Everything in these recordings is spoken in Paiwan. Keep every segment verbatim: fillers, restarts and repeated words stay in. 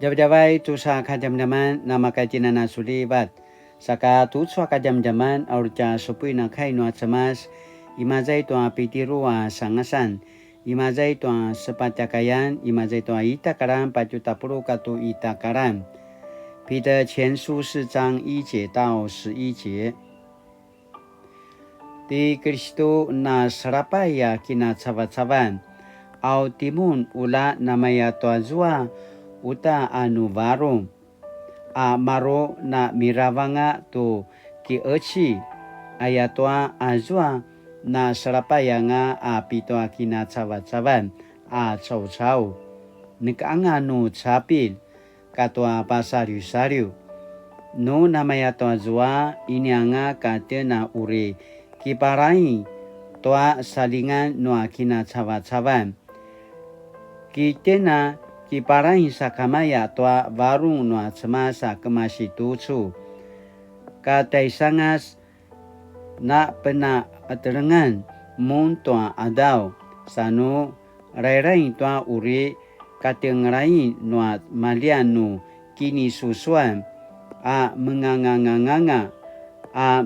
Djavadjavay tusa kadjamadjaman, namakaitinana sulivat. Saka tucu a kadjamadjaman, a uri tja supuin a kai nua Cemas, imaza i tua Pitiru a sangasan, imaza i tua sepatj a kayan, imaza i tua ita karan patju tapuluq katua ita karan. 彼得前書四章一节到十一节。 Ti Kilistu na salapay a kinacavacavan, au timun ula namaya tua zua uta a nu varung, a maru na miravanga tu kieci, ayatua azua na salapay anga a pitua kinacavacavan a caucau. Neka anga nu capil, katua pasaliwsaliw. Nu namaya tua zua, inianga ka tjen a uri kiparaing tua salingan nua kinacavacavan. Ki tjen a kiparaing sakamaya tua varung nua Cemas a kemasi tucu. Ka tjaisangas na penaqatelengan mun tua qadaw, sa nu rairaing tua uri katjengelain nua maljian nu kinisusuan, a menganganganga, a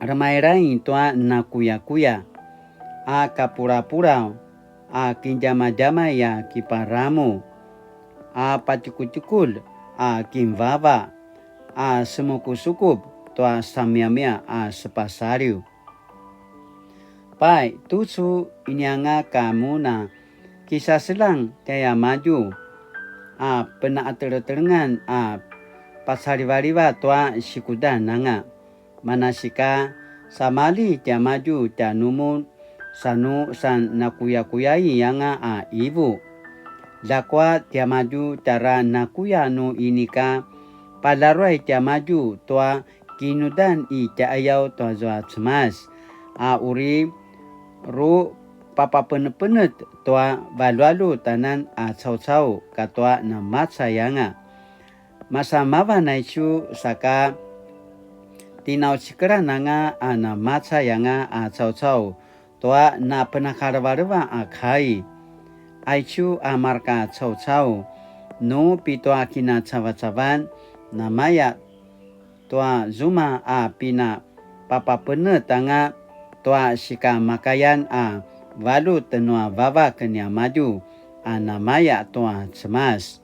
remairaing tua nakuyakuya, a kapulapulaw, a kidjamadjamay a kiparamu, a patjekutjekulj, a kinvava, a semukusukup tua samiamia a sepasaliw. Pai, tucu inianga ka mun a kisaseljang tjaiamadju, a penaqatelengtelengan a pasalivaliva tua sikudan anga. Manasika, samalji tiamadju tjanumun, sa nu sanakuyakuyai anga a ivu. Ljakua tiamadju tjara nakuya nu inika, palaruay tiamadju tua kinudan i tjaiyaw tua zua Cemas, a uri ru papapenepenet tua valjualjut anan a caucau katua namacay anga. Masa mavan aicu saka tinaucikelan anga a namacay anga a caucau tua napenakalevaleva a kai. Aicu a marka caucau, nu pitua kinacavacavan, namaya tua zuma a pinapapapenet anga tua sikamakayan a valjut nua vavak niamadju a namaya tua Cemas.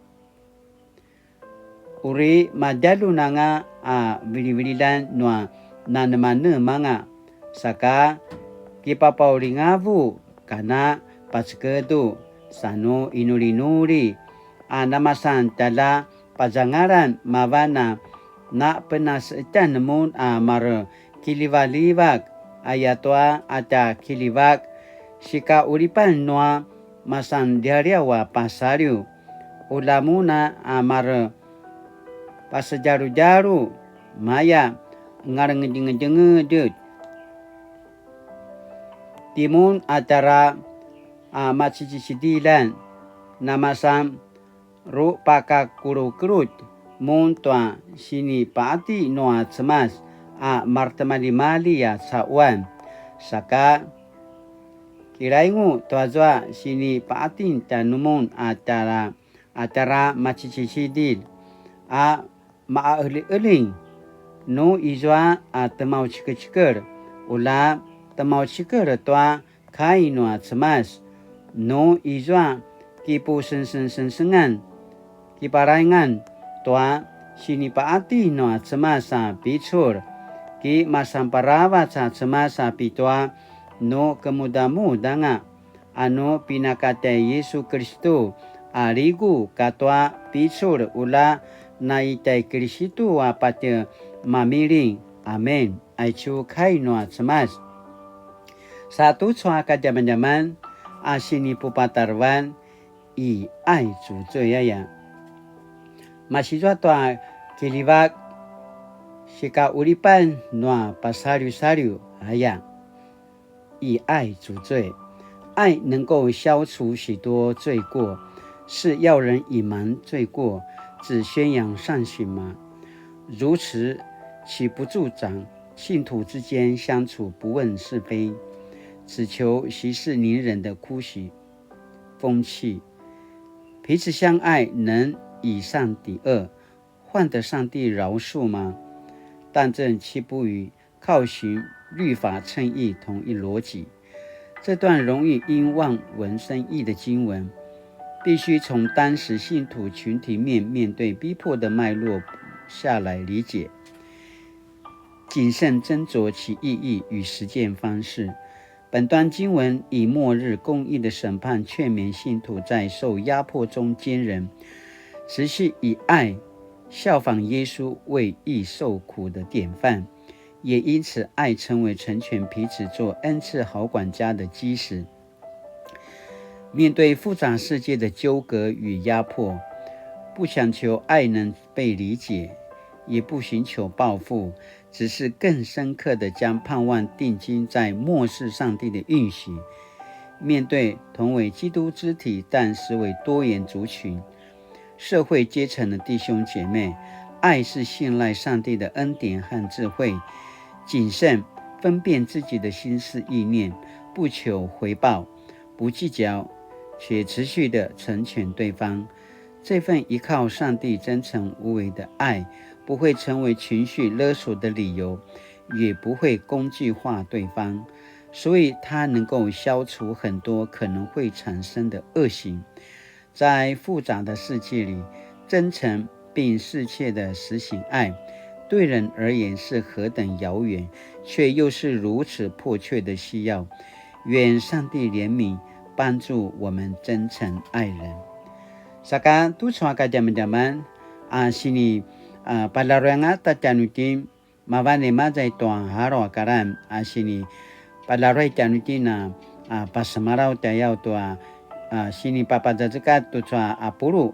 Uri madjaljun anga a vilivililjan nua nanemanemanga, saka kipapaulingavu kana pacekedu, sa nu inulinuli, a namasan tjalja pazangalan mavan a napenasetjan mun a marekiljivaljivak, ayatua a tja kiljivak, sikaqulipan nua masanlialiaw a pasaliw, ula mun a mare pasedjaludjalu, maya ngalengedjengedjengedj. Timun a tjara a macidicidiljan, namasan rupakakeljukeljut mun tua sinipaqati nua Cemas a maretimaljimalji a caquan, saka kilaingu tuazua sinipaqatin tjanumun a tjara, a tjara macidicidilj a maqaqeljiqeljing, nu izua a temaucikecikel, ula temaucikel tua kai nua Cemas, nu izua kipusengsengsengan, kiparaingan tua sinipaqati nua Cemas a picul, ki masanparavac a Cemas a pitua nu kemudamudanga, anu pinakatjai Yisu Kilistu a ligu katua picul ula na i tjai Kilistu a patje mamiling. Amen. Aicu kai nua Cemas. Sa tucu a kadjamadjaman a sinipupatarevan i ai cucuy aya. Masizua tua kiljivak sikaqulipan nua pasaliwsaliw aya. 以爱赎罪。爱能够消除许多罪过，是要人隐瞒罪过，只宣扬善行吗？如此，岂不助长信徒之间相处不问是非，只求息事宁人的姑息风气？彼此相爱，能以善抵惡，換得上帝饒恕嗎？但這豈不與靠行律法稱義同一邏輯？這段容易因望文生義的經文，必須從當時信徒群體面面對逼迫的脈絡下來理解，謹慎斟酌其意義與實踐方式。本段經文以末日公義的審判勸勉信徒在受壓迫中堅忍，持續以愛效仿耶穌為義受苦的典範，也因此愛成為成全彼此做恩賜好管家的基石。面對複雜世界的糾葛與壓迫，不強求愛能被理解，也不尋求報復，只是更深刻地將盼望定睛在末世上帝的應許。面對同為基督肢體，但實為多元族群、社會階層的弟兄姐妹，愛是信賴上帝的恩典和智慧，謹慎分辨自己的心思意念，不求回報，不計較，且持續地成全對方。這份依靠上帝真誠無偽的愛，不會成為情緒勒索的理由，也不會工具化對方，所以它能夠消除很多可能會產生的惡行。在複雜的世界裡，真誠並適切地實行愛，對人而言是何等遙遠，卻又是如此迫切的需要。願上帝憐憫，幫助我們真誠愛人。Saka tucu a kadjamadjaman a sini a palaruanga tatjanutin mavan i maza i tua alu a karan a sini palaruai tjanuitjen a pasemalaw tjayaw tua a sini papazazekatj tucu a pulu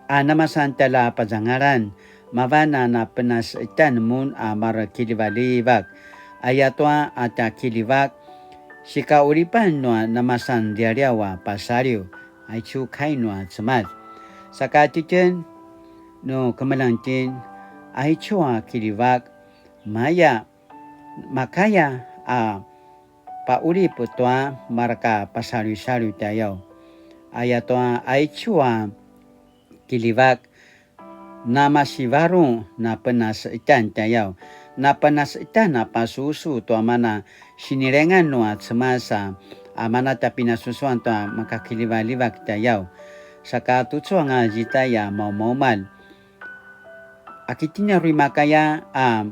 a namasan tjalja pazangalan mavan a napenaseqetjan mun a marekiljivaljivak. Ayatua a tja kiljivak sikaqulipan nua namasan lialiaw a pasaliw. Aicu kai nua Cemas. Saka tjitjen nu kemeljang itjen, aicu a kiljivak maya makaya a paqulip tua mareka pasaljusalju tjayaw. Ayatua aicu a kiljivak namasivarung napenaseqetjan tjayaw. Napenaseqetjan a pasusu tua mana sinilengan nua Cemas a mana tja pinasusuan tua makakiljivaljivak tjayaw. Saka tucu anga zitaya maumaumalj. A kitjen a uri makaya a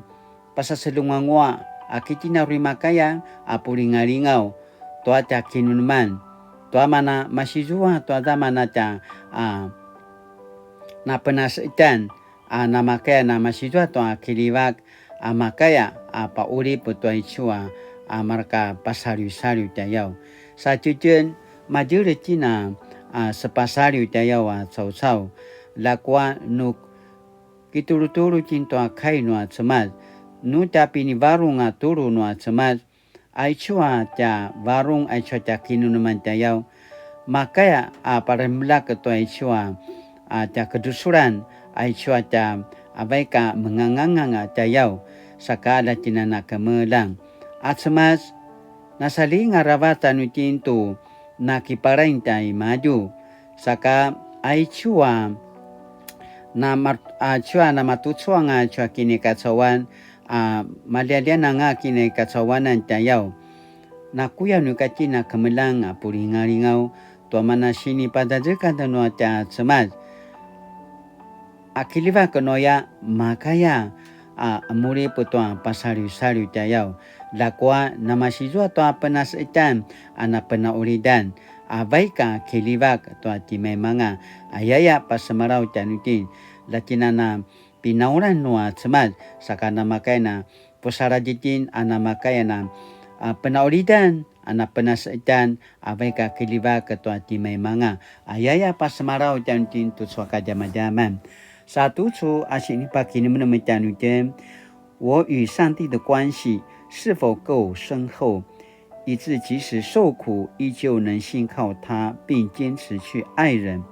pasaselunganguaq, a kitjen a uri makaya a pulingalingaw tua tja kinemeneman, tua mana masizua tua zamana tja a napenaseqetjan a namakaya namasizua tua kiljivak a makaya a paqulip tua aicu a mareka pasaljusalju tjayaw. Sa tjitjen madjele itjen a sepasalju tjayaw a caucau. Ljakua nu kitulutulu itjen tua kai nua Cemas, nu tja pinivarung a tulu nua Cemas, aicu a tja varung aicu a tja kinemeneman tjayaw, makaya a paremeljak tua aicu a tja kedusulan, aicu a tja avaik a mengangangang a tjayaw, saka la itjen a na kemeljang. A Cemas, nasalinga aravac tjanuitjen tu nakipalaing tjaimadju, saka aicu a namar-, aicu a namatucu anga aicu a kinikacauan a malialian anga kinikacauanan tjayaw. Nakuya nu ika itjen a kemeljang a pulingalingaw tua mana sinipazazekatj nua tja Cemas. A kiljivak nuaya makaya a qemulip tua pasaljusalju tjayaw. Ljakua namasizua tua penaseqetjan a napenaqulidan a vaik a kiljivak tua timaimanga, ayaya pasemalaw tjanuitjen. La itjen a na pinaulan nua Cemas, saka namakaya na pusaladj itjen a namakaya na a penaqulidan a napenaseqetjan a vaik a kiljivak tua timaimanga, ayaya pasemalaw tjanuitjen tucu a kadjamadjaman. Sa tucu a sinipakinemenem tjanuitjen, 我與上帝的關係是否夠深厚，以致即使受苦，依舊能信靠他，並堅持去愛人？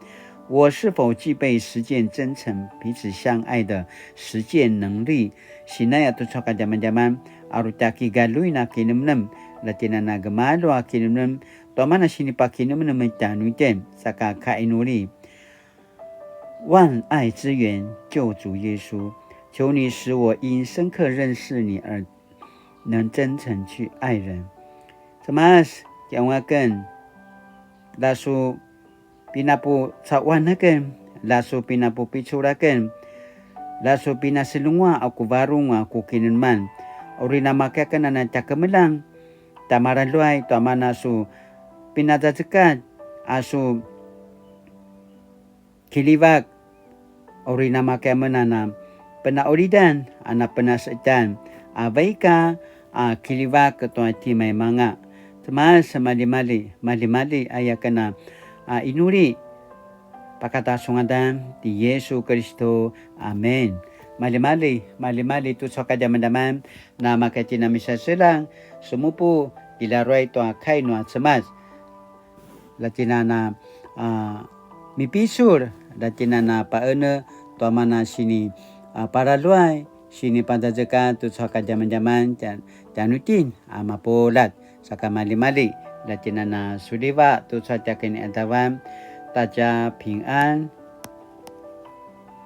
我是否具備實踐真誠、彼此相愛的實踐能力？ Sinaya tucu a kadjamadjaman, a uri tja kigaluin a kinemenem, la itjen a na gemalju a kinemenem, tua mana sinipakinemenem tjanuitjen, saka kainuli. 万爱之源救主耶稣，求你使我因深刻认识你而能真诚去爱人。Cemas, kiqaung aken, la su pinapucaquan aken, la su pinapupicul aken, la su pinaseljenguaq a ku varung a ku kinemeneman. Uri namakaya aken a na tja kemeljang, tja maraluay tua mana su pinazazekatj a su kiljivak, uri namakaya amen a na penaqulidan a na penasetan, a vaik a kiljivak tua timaimanga. Cemas, maljimalji, maljimalji aya aken a, a, inuli pakata su ngadan ti Yesu Kiristu. Amen. Maljimalji, maljimalji tucu a kadjamadjaman, na makaya itjen a misaseljang, semupu, kilaruay tua kai nua Cemas. La itjen a na, a, mipicul, la itjen a na paqenetj tua mana sini, a, paraluay, sini pazazekatj tucu a kadjamadjaman tja-, tjanuitjen a mapuljat, saka maljimalji, la itjen a na suljivatj tucu a tja kinaqadavan, ta tja pingan,